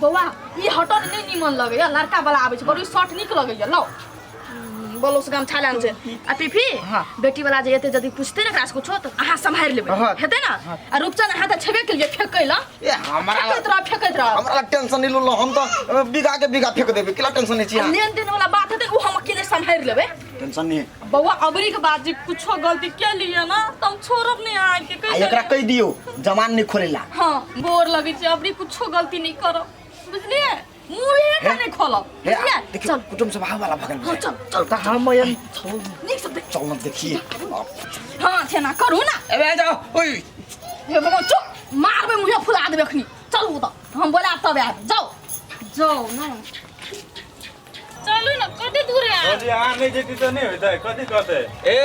बौआ ई हटन नहि नीमन लगैया लड़का वाला आबै छै बड़ी शर्ट नीक लगैया लाउ ब्लाउज गमछा लान छै आ पीपी हाँ। बेटी वाला जे एते यदि पूछते ने एकरा से कुछो तऽ अहाँ सम्हारि लेबै हाँ। हेतै ने आ रूपचंद अहाँ तऽ छेबे केलियै फेकै लए ए हमरा फेकैत रह फेकैत रह हमरा लग टेंशन नहीं लो हम तो बीघा के बीघा फेंक देबे केला टेंशन नहीं छी लेन देन वाला बात हेतै ओ हम अकेले सम्हारि लेबै टेंशन नहीं है। बौआ अबरी के बाद जे कुछो गलती के लिए ना तऽ हम छोड़ब नहीं अहाँके आ कहि एकरा कहि दियो जमान नहीं खोलेला हाँ बोर लगै छै अबरी कुछो गलती नहीं करब बुझलियै मुँहे का नहीं खोलब हे बुझलियै देखियो चल कुटुम सब आवे वाला भगन हाँ चल चल त हम यन नीक से देख चल न देखिए हाँ थेना करू ना ए जाओ ओए हे भगवान चुप मारबै मुँहे फुला देबै अखनी चलू तऽ हम बोलायब तब आयब जाउ जाउ ना चलू ने कते दूर है भौजी अहाँ नहि जेती तऽ नहि होइतै कथी कहतै ए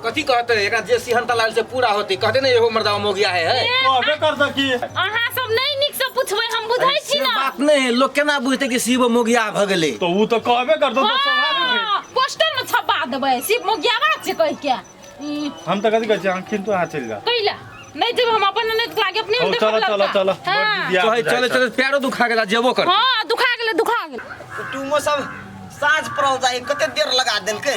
कथी कहते एकरा जे सिहनता लागल से पूरा होती कहते ना एगो मर्दावा मोगिया है, है? कहबे करतौ की अहाँ सब नहीं नीक से पूछबै हम बुझै छी से ना बात नहीं है लोग केना बुझते कि शिव मोगिया भ गेलै तऽ उ तऽ कहबे करतौ तऽ स्वाभाविक है हाँ, पोस्टर में छपा देबै शिव मोगियाबा छै कहि के ई, हम तऽ कथी कहै छी अहाँ किन्तु अहाँ चलि जाउ कैला नहीं जब हम अपन ननद के लागे अपने हौ हम चलो देखब चलो लड़का। चलो बड़ हाँ दिदिया चले बुझाइ चले छल। चले पैरो दुखा गेला जेबो कर हाँ दुखा गेलै दुखा गेलै कुटुमो सब साँझ पड़ल जाए कते देर लगा देलकै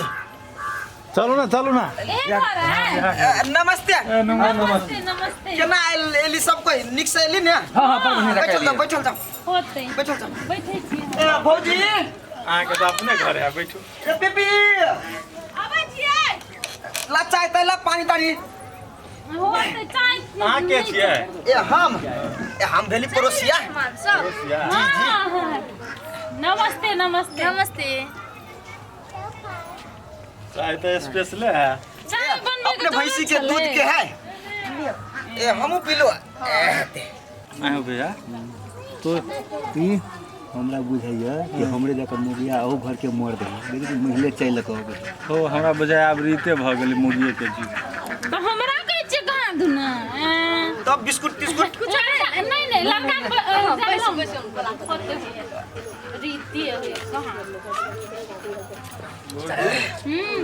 चलू ना चलू ना ए घर है नमस्ते ए, नमस्ते नमस्ते नमस्ते केना आयल एली सब कोई नीक से एली ने हाँ हाँ बड़ बढ़िया बैठल जाओ बैठल जाओ होतै बैठल जाओ बैठै छी ए भौजी अहाँके तऽ अपने घर है बैठू ए पीपी आबै छियै ला चाय ताय ला पानी तानी होतै चाय अहाँ के छियै ए हम ए हम भेली पड़ोसिया मेहमान सब पड़ोसिया हाँ, हाँ। नमस्ते नमस्ते नमस्ते चाय तऽ स्पेशले है चाय बनबै अपने भैंसी के दूध के है ए हमहू पीलो अहाँ भैया तो ई हमरा बुझाइए कि हमरे जकाँ मुगिया अहू घरके मर दे लेकिन महिले चाय लऽ कऽ अबै हो हमरा बुझाय आब रीते भऽ गेलै मुर्गिए के जी तऽ हमरा कहै छियै कहाँ दुना तब बिस्कुट तिस्कुट कुछ नहीं नहीं लड़का हाँ, बैसू बैसू बोला रीति है कहाँ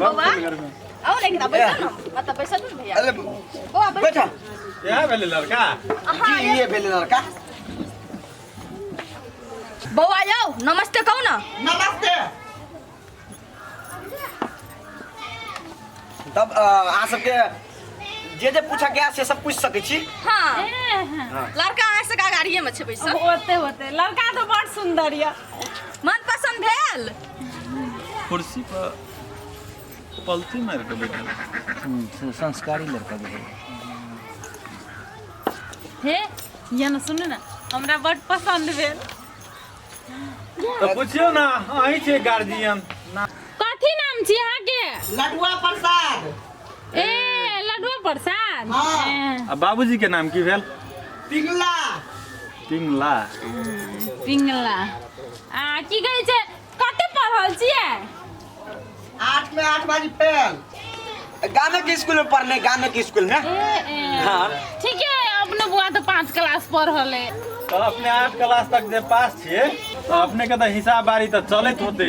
बौआ आओ ने एकरा बैसू ने मतलब बैसू ने भैया अरे बौआ बैसू बैठा इएह भेलै लड़का जी ये भेलै लड़का बौआ यौ नमस्ते कहू ना नमस्ते तब अहाँ सबके जे जे पूछा गया से सब पूछ सकै छी हाँ ए, हाँ। लड़का अहाँ से गाड़िए में छै बैसल होते होते लड़का तो बड़ सुंदर यऽ मन पसंद भेल कुर्सी पर पलथी मारि कऽ बैठल संस्कारी लड़का भी है हे ये ना सुनू ना हमरा बड़ पसंद भेल तऽ पुछियौ ने अहीं छियै गार्जियन कथी नाम छी अहाँके लडुआ प्रसाद ए लडुआ प्रसाद हाँ। ए, आ बाबूजी के नाम की भेल पिंगला पिंगला पिंगला आ की कहै छै कते पढ़ल छियै आठ में आठ बाजी फेल गामे के स्कूल में पढ़ने गामे के स्कूल में ए, ए, हाँ। ठीक है अपने बुआ तो 5 क्लास पढ़ल है तऽ अपने 8 क्लास तक जे पास छियै तऽ अपने के तऽ हिसाब बारी तऽ चलैत होतै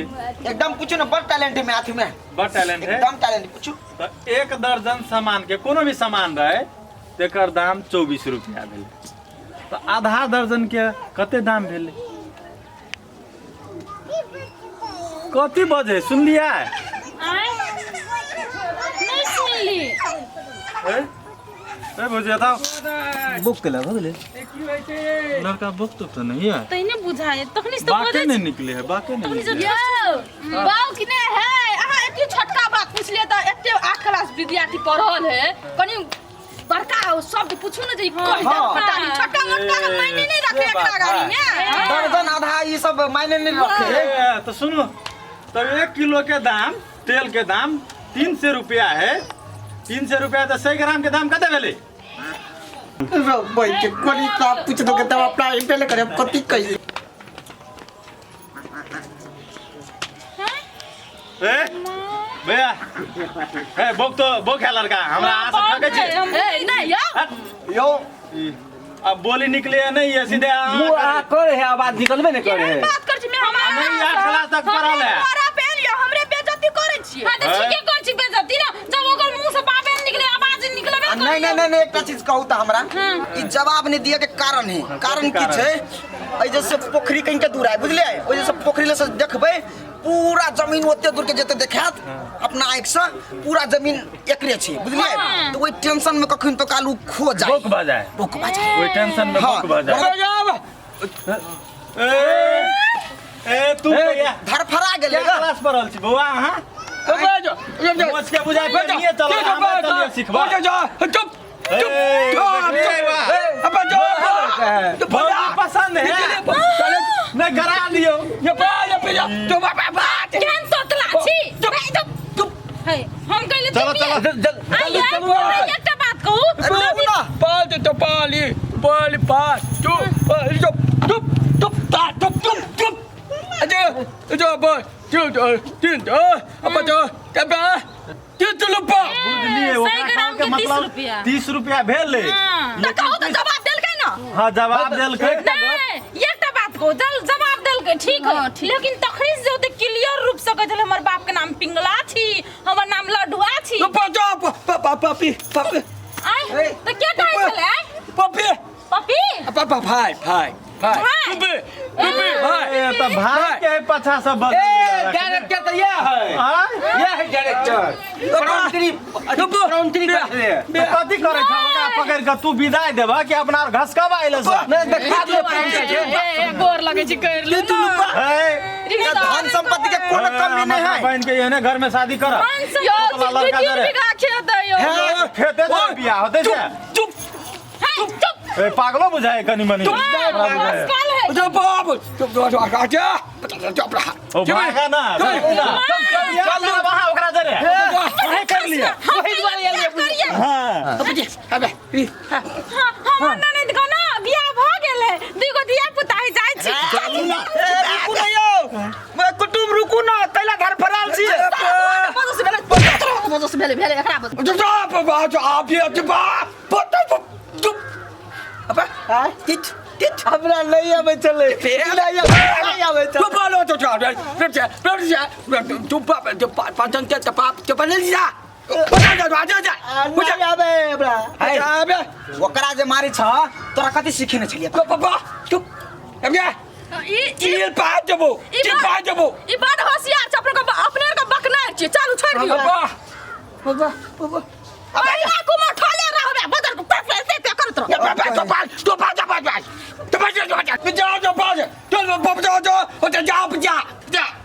एकदम पूछू ना बड़ टैलेंट है मैथ में बड़ टैलेंट है एकदम टैलेंट पूछू तऽ 1 दर्जन सामान के कोनो भी सामान रहै तेकर दाम 24 रुपया भेलै तऽ आधा दर्जन के कते दाम भेलै कथी बजे सुनलियै आँय नहीं सुनली ए ए भौजी बताओ बुक केला भऽ गेलै लड़का बुक तो नहीं है तैने बुझाए तखनी से तो बाके बजै नहीं निकले है बाके नहीं तखनी से निकले यौ बाउ कि नहि है अहाँ एते छोटका बात पूछलियै तऽ एते 8 क्लास विद्यार्थी पढ़ल है कनि बड़का शब्द पूछू ने जे ई कहि देब हाँ। फटाही छोटका मोटका के मायने नहीं रखे से एकरा बात गाड़ी है। में दर्जन आधा ये सब मायने नहीं रखे है ए, तो सुनो तब 1 किलो के दाम तेल के दाम 300 रुपया है 300 रुपया तो 100 ग्राम के दाम कते भेलै बैठ के कोनी का पूछ दो के तब अपना पहले करे कथी कही ए भैया ए बोक तो बोक है लड़का हमरा अहाँ से ठकै छी ए नहीं यौ हट। यो ई, अब बोली निकले है नहीं है सीधे अहाँ मुँह आ करे है आवाज निकलबे नहीं करे केहन है बात कर छी मेहमान नहीं, आठ क्लास तक पढ़ल है। हमरा पे लियो हमरे बेइज्जती करै छियै हाँ तो ठीके कर छी बेइज्जती ना जब ओकर मुंह से बाबे निकले आवाज निकलबे आ नहीं नहीं नहीं नहीं, एकटा चीज कहू त हमरा ई जवाब नहीं दिए के कारण है। कारण की छै, एहि जैसे पोखरी कहीं के दूर है, बुझलियै? ओहि जैसे पोखरी ले से देखबै पूरा जमीन ओते दूर के जते देखायत अपना आँखि से पूरा जमीन एकरे छै, बुझलियै? तो ओहि टेंशन में कखन तो कालू खो जाए, बोक भऽ जाए, बोक भऽ जाए। ओहि टेंशन में हाँ। बोक भऽ जाए। ए ए तू कहिया धरफड़ा गेलै क्या क्लास पढ़ल छी बौआ अहाँ? मोच के बुझाइ पर नहीं चल, हमरा चलिए सिखबा। ए, भौजी पसंद है नहीं करा लियो। केहन तोतला छी? नहीं तो हे, हम कहले चलो चलो आइए, एकटा बात कहू। रुकू ना। बुझलिए 100 ओकरा ग्राम कहल के के 30 मतलब रुपया। 30 रुपया भेलै। हाँ। तऽ कहू तऽ जवाब देलकै ना। हाँ जवाब देलकै। नहीं, एकटा बात कहू, जल जवाब देलकै ठीक है, लेकिन तखनी से ओते क्लियर रूप से कहै छलै हमर बाप के नाम पिंगला छी, हमर नाम लडुआ छी। आय, तऽ के कहै छलै? आय? पपी? ए, तऽ भाई के पाछा सब बदलि गेलै। डायरेक्टर तऽ यह है, आँय? यह है डायरेक्टर। क्रॉन्ट्री क्रॉन्ट्री करले। तऽ कथी करै छह? ओकरा पकड़ि कऽ तू विदाई देबह कि अपना घसकब आइले से? नहीं देखा दियो क्रॉन्ट्री के। ए, गोर लगै छी कर लू ना। ए, ये धन संपत्ति के कोनो कमी नहीं है। बहन के एहने घर में शादी कर। यौ, ओकरा लड़का 3 जरे। बीघा खेत है यौ। खेते से बियाह होतै से। हे, चुप। ए, पागलो बुझाए कनी मनी। हमरा बुझाए। घसकल है। ओ भागा ना, भागू ना। बियाह करब अहाँ ओकरा जरे। अहें कर लिअ। वही दुआरे एलियै। करियै। हाँ। हाँ, हमर ननैद के ना बियाह भऽ गेल है, दुगो धिया पुता है, जाइ छी। चलू ना। ए, रुकू ना यौ, मैं कुटुम रुकू ना, तैला धरफड़ाल छी। बजस भेलै, बजस भेलै, भेलै एकरा बजस। हमरा नहीं आबै छलै, नहीं आबै, नहीं आबै छलै। नहीं आबै हमरा। ओकरा जे मारै छ तोरा कथी सिखेने छलियै? ई ई बड होशियार छै, अपने के अपने के बकनार छी। चलू छोड़ि दियौ। अरे कुमार ठले रहबे बदर के पे पे पे करत रह।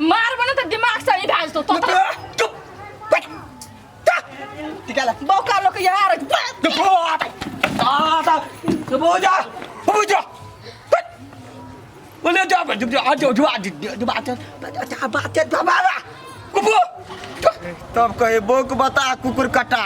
मार बने तऽ दिमाग सही भए जेतौ तोता। ठीक है। बौका लोक यार। तब कहे बोक बता कुकुर कटा।